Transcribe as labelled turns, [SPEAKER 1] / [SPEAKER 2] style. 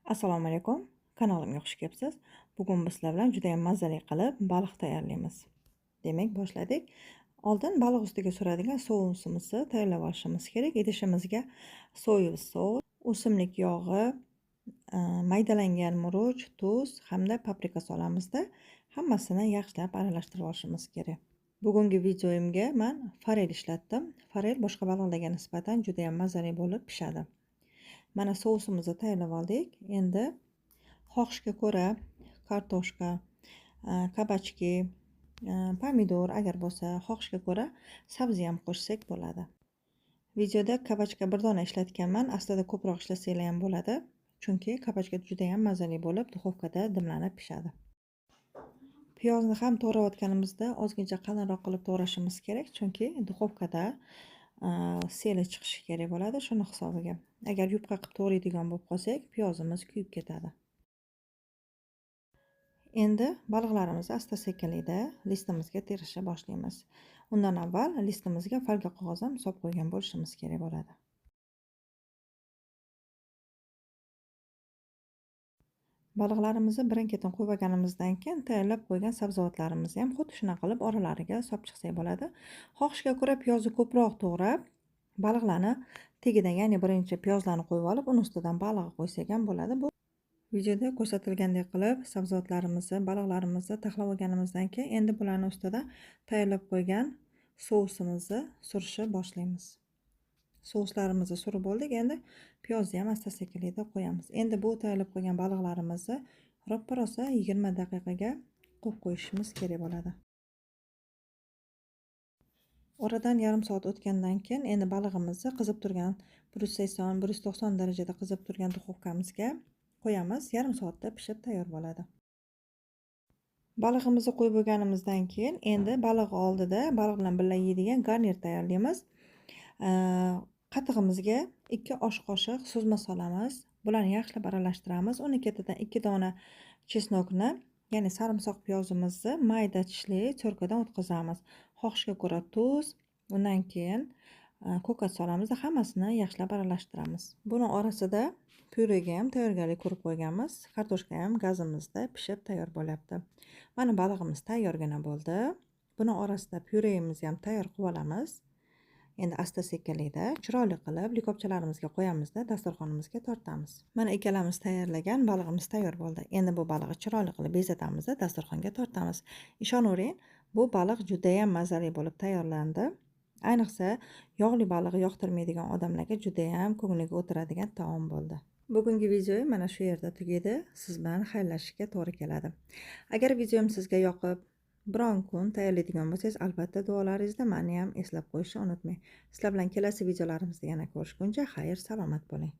[SPEAKER 1] Assalomu alaykum. Kanalimga xush kelibsiz. Bugun biz sizlar bilan juda ham mazali qilib baliq tayyorlaymiz. Demak, boshladik. Oldin baliq ustiga suradigan sousimizni tayyorlab olishimiz kerak. Idishimizga soya sous, o'simlik yog'i, maydalangan murch, tuz hamda paprika solamizda hammasini yaxshilab aralashtirib olishimiz kerak. Bugungi videoyimga men forel ishlatdim. Forel boshqa baliqlarga nisbatan juda ham mazali bo'lib pishadi. Mana sousimizni tayyorlab oldik. Endi xohishga ko'ra kartoshka, kabachki, pomidor agar bo'lsa, xohishga ko'ra sabzi ham qo'shsak bo'ladi. Videoda kabachka bir dona ishlatganman. Aslida ko'proq ishlasanglar ham bo'ladi. Chunki kabachka juda ham mazali bo'lib, duxovkada dimlanib pishadi. Piyozni ham to'g'rayotganimizda ozgincha qalinroq qilib to'g'rashimiz kerak, chunki duxovkada seli chiqishi kerak bo'ladi shuni hisobiga. Agar yupqa qilib to'g'raydigan bo'lib qolsak, piyozimiz kuyib ketadi. Endi baliqlarimizni asta-sekinlikda listimizga terishni boshlaymiz. Undan avval listimizga folga qog'oz ham solib qo'ygan bo'lishimiz kerak bo'ladi. Baliqlarimizni birin-ketin qo'yib olganimizdan keyin tayyorlab qo'ygan sabzavotlarimizni ham xuddi shunaqa qilib oralariga solib chiqsak bo'ladi. Xohishga ko'ra piyozni ko'proq to'g'rab, baliqlarni tagidan, ya'ni birinchi piyozlarni qo'yib olib, uni ustidan balig'i qo'ysak ham bo'ladi. Bu videoda ko'rsatilgandek qilib sabzavotlarimizni, baliqlarimizni taxlab olganimizdan keyin endi bularni ustida tayyorlab qo'ygan sousimizni surishni boshlaymiz. Souslarimizni surib bo'ldik, endi piyozni ham asta-sekinlikda qo'yamiz. Endi bu tayyorlab qo'ygan baliqlarimizni roppa-rosa 20 daqiqaga qo'yib qo'yishimiz kerak bo'ladi. Oradan yarim soat o'tgandan keyin endi balig'imizni qizib turgan 180-190 darajada qizib turgan duxovkamizga qo'yamiz. Yarim soatda pishib tayyor bo'ladi. Balig'imizni qo'yib bo'lganimizdan keyin endi baliq oldida baliq bilan birga yeydigan garnir tayyorlaymiz. Qatig'imizga 2 osh qoshiq suzma solamiz. Bularni yaxshilab aralashtiramiz. Uni ketidan 2 dona chesnokni, ya'ni sarimsoq piyozimizni mayda tishli cho'rkadan o'tkazamiz. Xohishga ko'ra tuz, undan keyin ko'kat solamiz, hammasini yaxshilab aralashtiramiz. Buni orasida pyurega ham tayyorgarlik ko'rib qo'yganmiz. Kartoshka ham gazimizda pishib tayyor bo'lyapti. Mana balig'imiz tayyorgina bo'ldi. Buni orasida pyuremizni ham tayyor qilib olamiz. Endi asta-sekinlikda chiroyli qilib likopchalarimizga qo'yamizda dasturxonimizga tortamiz. Mana ikkalamiz tayyorlagan balig'imiz tayyor bo'ldi. Endi bu balig'ni chiroyli qilib bezatamizda dasturxonga tortamiz. Ishonavering, bu baliq juda ham mazali bo'lib tayyorlandi. Ayniqsa yog'li balig'i yoqtirmaydigan odamlarga juda ham ko'ngliga o'tiradigan taom bo'ldi. Bugungi videoyim mana shu yerda tugaydi. Siz bilan xayrlashishga to'g'ri keladi. Agar videom sizga yoqib, biron kun tayyorlaydigan bo'lsangiz, albatta duolaringizda meni ham eslab qo'yishni unutmang. Sizlar bilan kelasi videolarimizda yana ko'rishguncha xayr, salomat bo'ling.